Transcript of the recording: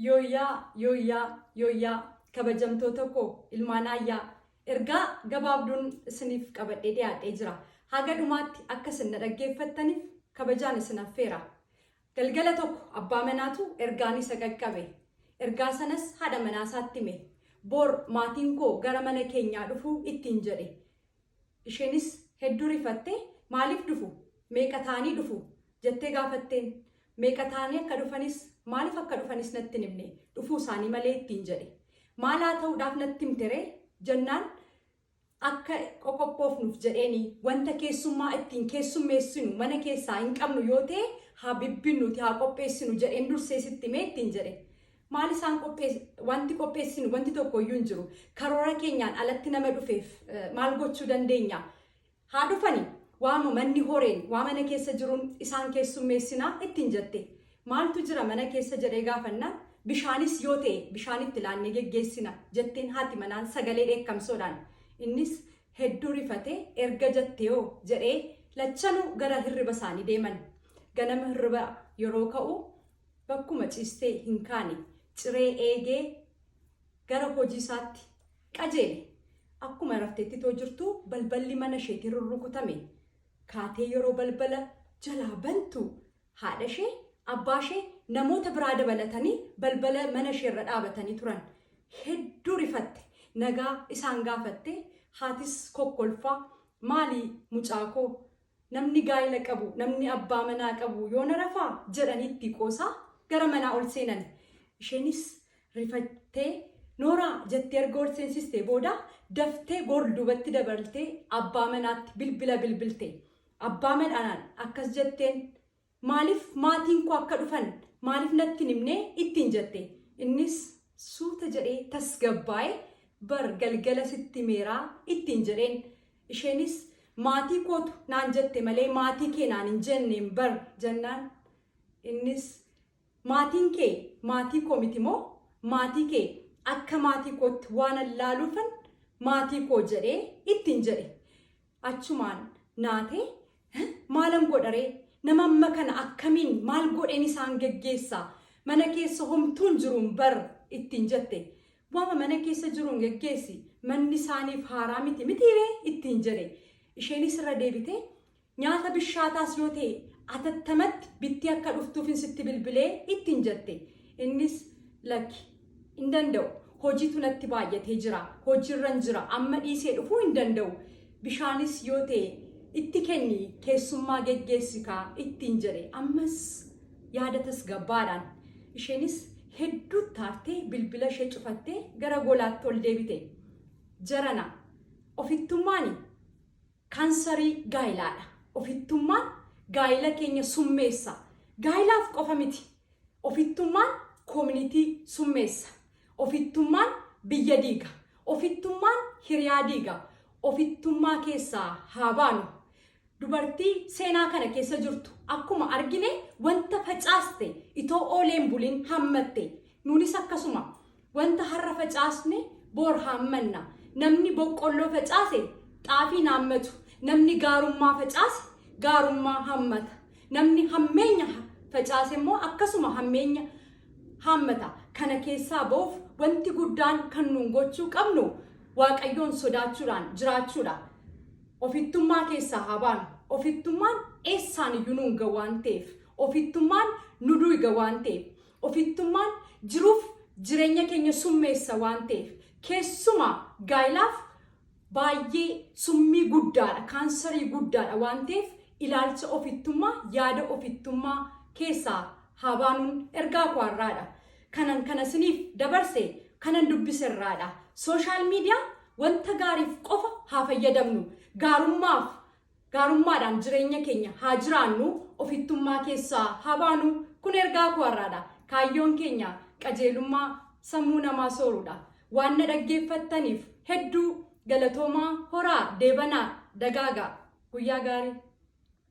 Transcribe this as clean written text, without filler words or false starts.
Yooyyaa yooyyaa yooyyaa kabajamtoota koo ilmaan aayyaa ergaa gabaabduun isiniif qabadhee dhiyaadhee jira. Haga dhumaatti akka isin na dhaggeeffattaniif kabajaan isin affeera. Galgala tokko abbaa manaatu ergaan isa qaqqabe. Ergaa sanas haadha manaasaatti hime. Bor maatiin koo gara mana keenyaa dhufu ittiin jedhe. Isheenis hedduu rifattee maaliif dhufu? Meeqa ta'anii dhufu? Jettee gaafatteen. Meeqa ta'anii akka dhufanis, maaliif akka dhufanis natti hin himne, dhufuu isaanii malee ittiin jedhe. Maal haa ta'uudhaaf natti himteree? Jennaan akka qoqophoofnuuf jedheeni wanta keessummaa ittiin keessummeessinu mana keessaa hin qabnu yoo ta'e haa bibbinnuuti haa qopheessinu jedheen dursee sitti himee ittiin jedhe. Maal isaan wanti qopheessinu wanti tokko iyyuu hin jiru. Karoora keenyaan alatti nama dhufeef maal gochuu dandeenya? Haa dhufani waama manni horeen waa mana keessa jiruun isaan keessummeessinaa ittiin jette. Maaltu jira mana keessa jedhee gaafannaan bishaanis yoo ta'e bishaan itti laannee geggeessina jetteen haati manaan sagalee dheekkamsoodhaan. Innis hedduu rifatee erga jetteehoo jedhee lachanuu gara hirriba isaanii deeman. Ganama hirriba yeroo ka'u bakkuma ciistee hin kaane ciree eegee gara hojii isaatti qajeele. Akkuma rafteetti too jirtuu balballi mana isheetii rurrukutame. Kaatee yeroo balbala jalaa bantu haadha ishee, abbaa ishee, namoota biraa dabalatanii balbala mana ishee irra dhaabatanii turan. Hedduu rifatte. Nagaa isaan gaafatte. Haatis kokkolfaa maali mucaa koo namni gaa'ila qabu, namni abbaa manaa qabu yoona rafaa? jedhanii itti qoosaa gara manaa ol seenan. Isheenis rifattee nooraa jettee erga ol seensistee booda daftee goorduubatti dabaltee abbaa manaatti bilbila bilbilte. Abbaa manaan akkas jetteen maaliif maatiin koo akka dhufan maaliif natti hin himnee ittiin jette. Innis suuta jedhee tasgabbaa'ee bar galgala sitti himeeraa ittiin jedheen. Isheenis maatii kootu naan jette malee maatii kee naan hin jenneen bar jennaan innis maatiin kee maatii koo miti moo maatii kee akka maatii kootti waan allaaluufan maatii koo jedhee ittiin jedhe. Achumaan naatee maalan godharee nama amma kana akkamiin maal godheen isaan geggeessa mana keessa homtuun jiruun bar ittiin jette. Waama mana keessa jiruun geggeessi manni isaaniif haaraa miti mitiiree ittiin jedhe. Isheenis irra deebitee nyaata bishaataas yoo ta'e atattamatti bittee akka dhuftuufin sitti bilbilee ittiin jette. Innis lakki hin danda'u hojiitu natti baay'atee jira hojiirran jira amma dhiisee dhufuu hin danda'u bishaanis yoo ta'e itti kenni keessummaa geggeessi kaa ittiin jedhe. Ammas yaada tasgabbaadhaan isheenis hedduu taartee bilbila ishee cufattee gara golaatti ol deebite. Jarana ofittummaani kaansarii gaa'ilaadha. Ofittummaan gaa'ila keenya summeessa. Gaa'ilaaf qofa miti. Ofittummaan koominitii summeessa. Ofittummaan biyya diiga. Ofittummaan hiriyaa diiga. Ofittummaa keessaa haa baanu. Dubartii seenaa kana keessa jirtu akkuma argine wanta facaaste itoo ooleen bulin hammatte. Nuunis akkasuma wanta har'a facaasne boor haammanna. Namni boqqolloo facaase xaafii haammatu. Namni gaarummaa facaase gaarummaa haammata. Namni hammeenya facaase immoo akkasuma hammeenya haammata. Kana keessaa ba'uuf wanti guddaan kan nuun gochuu qabnu Waaqayyoon sodaachuudhaan jiraachuudha. Ofittummaa keessaa haa baanu. Ofittummaan eessaan iyyuu nuun ga'u waan ta'eef. Ofittummaan nu duiga waan ta'eef. Ofittummaan jiruuf jireenya keenya summeessa waan ta'eef. Keessumaa gaa'ilaaf baay'ee summii guddaadha, kaansarii guddaadha waan ta'eef ilaalcha ofittummaa, yaada ofittummaa keessaa haa baanuun ergaa koo har'aadha. Kanan kana isiniif dabarse kanan dubbise irraadha. Sooshaal miidiyaa wanta gaariif qofa haa fayyadamnu. Gaarummaaf gaarummaadhaan jireenya keenya haa jiraannu ofittummaa keessaa haa baanu kun ergaa koo har'aadha. Kaayyoon keenya qajeelummaa sammuu namaa sooruudha. Waan na dhaggeeffattaniif hedduu galatoomaa horaa deebanaa dagaagaa. Guyyaa gaarii.